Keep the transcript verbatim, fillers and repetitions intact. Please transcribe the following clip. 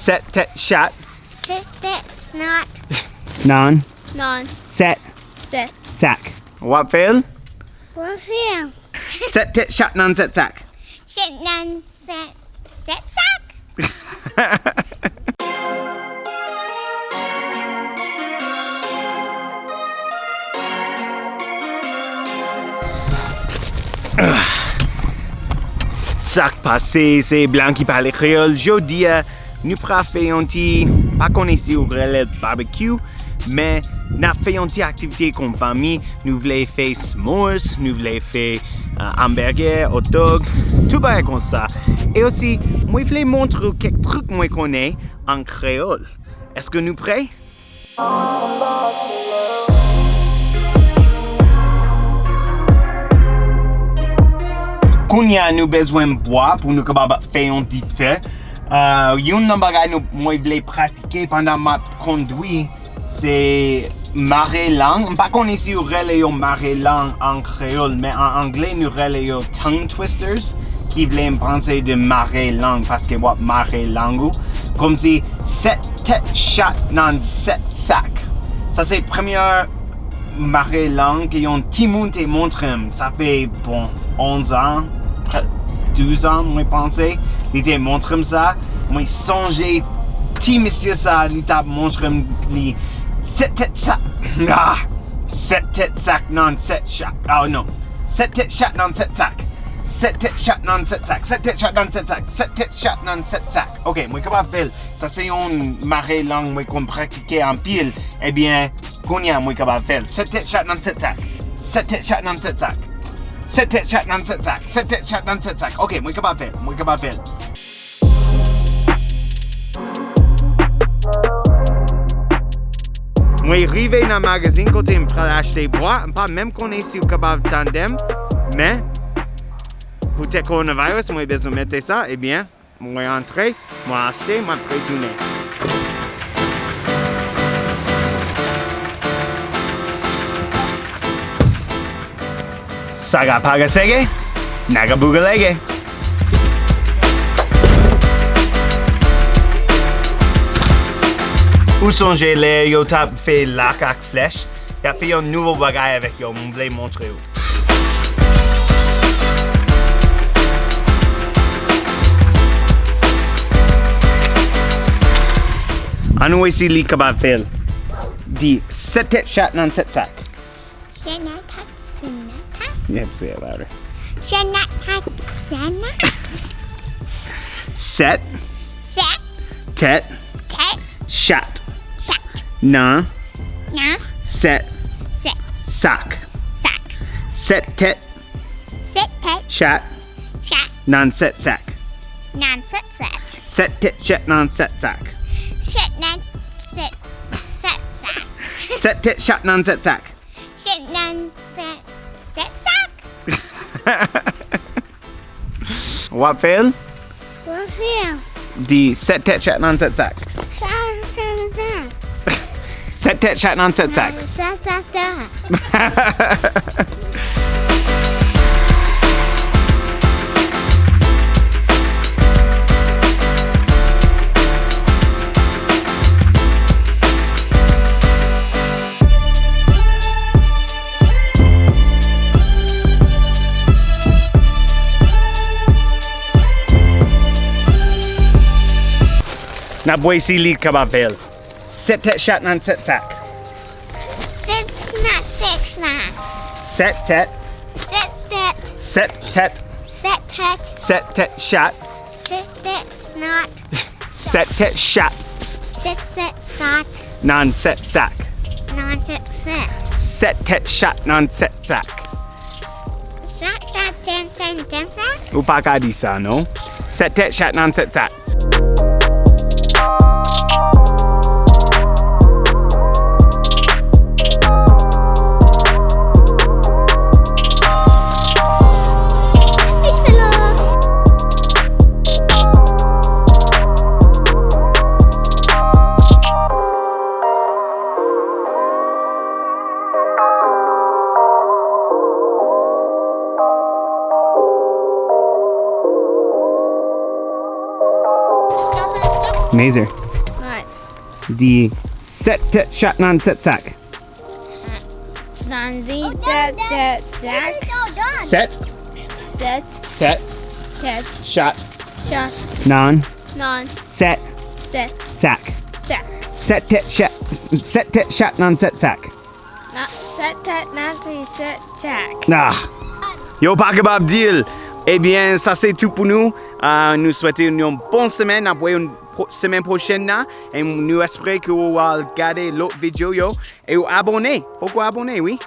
Sèt tèt chat. Sèt tèt chat. Nan. Nan. Sèt. Sèt. Sak. W ap fè l? W ap fè l. Sèt tèt chat nan sèt sak. Chat nan sèt, sèt sak. Sa k pase, se Blan ki pale kreyòl. Jodi a, nou pral fè yon ti, pa konnen si ou rele l barbecue, men n ap fè yon ti aktivite kòm fanmi. Nou vle fè s'mores, nou vle fè, euh, hamburger, hot dog, tout bagay konsa. E osi, mwen vle montre w kèk trik mwen konnen an kreyòl. Èske nou prè? Kounye a, nou bezwen bwa pou nou kapab fè yon dife. Euh, youn nan bagay nou, mwen vle pratike pandan m ap kondwi, se mare lang. M pa konnen si yo rele yo mare lang an kreyòl, men an anglè, nou rele yo tongue twisters, ki vle, m panse, de mare lang, paske w ap mare lang ou. Kòmsi sèt tèt chat nan sèt sak. Sa se premye mare lang ke yon timoun te montre m. Sa fè, bon, onz an, prè, douz an, mwen panse. Li te montre m sa. Mwen sonje ti mesye sa, li t ap montre m li. Sèt tèt sak. Ah! Sèt tèt sak nan sèt chat. Oh non. Sèt tèt chat nan sèt sak. Sèt tèt chat nan sèt sak. Sèt tèt chat nan sèt sak. Sèt tèt chat nan sèt sak. Ok, mwen kapab fè l. Sa se yon mare lang mwen konn pratike anpil. Ebyen, kounye a mwen kapab fè l. Sèt tèt chat nan sèt sak. Sèt tèt chat nan sèt sak. Sèt tèt chat nan sèt sak. Sèt tèt chat nan sèt sak. Ok, mwen kapab fè l. Mwen kapab fè l. Mwen rive nan magazin kote m pral achte bwa. M pa menm konnen si w kapab tande m, men poutèt coronavirus, mwen bezwen mete sa, ebyen, mwen antre, mwen achte, mwen ap retounen. Saga paga sege, naga buga lege. Ou sonje lè yo t ap fè lak ak flèch? Y ap fè yon nouvo bagay avèk yo, m vle montre w. Ann wè si li kapab fè l. Di, sèt tèt chat nan sèt sak. Sèt tèt chat nan sèt sak. Yep, say it louder. Sèt tèt chat nan sèt sak. Sèt. Sèt. Tèt. Tèt. Chat. Chat. Nan. Nan. Sèt. Sèt. Sak. Sak. Sèt tèt. Sèt tèt. Chat. Chat. Nan sèt sak. Nan sèt sak. Sèt tèt chat nan sèt sak. Chat nan sèt, sèt sak. Sèt tèt chat nan sèt sak. Chat nan sèt, sèt sak. W ap fè l? W ap fè l. Di, sèt tèt chat nan sèt sak. Chat nan sèt sak. Sèt tèt chat nan sèt sak. Nan sèt tèt chat. N ap wè si li kapab fè l. Sèt tèt chat nan sèt sak. Sèt nan sèt sak. Sèt tèt. Sèt tèt. Sèt tèt. Sèt tèt. Sèt tèt chat. Sèt tèt sak. Sèt tèt chat. Sèt tèt sak. Nan sèt sak. Nan sèt sak. Sèt tèt chat nan sèt sak. Sak, sak, tèt, tèt, tèt, sak. Ou pa ka di sa, non. Sèt tèt chat nan sèt sak. Mazer. What? Di sèt tèt chat nan sèt sak. Nan di sèt tèt sak. Sèt Sèt tèt tèt chat chat nan nan sèt sèt sak. sak. Sèt tèt chat, sèt tèt chat nan sèt sak. Nan sèt tèt nan di sèt sak. Ah. Yo pa kapab di l. Ebyen, sa se tou pou nou. Ah, nou swete nou yon bon semèn. N ap wè yon semèn pwochèn nan. E nou espere ke w al gade lòt videyo yo. E w abòne. Poko abòne, wi.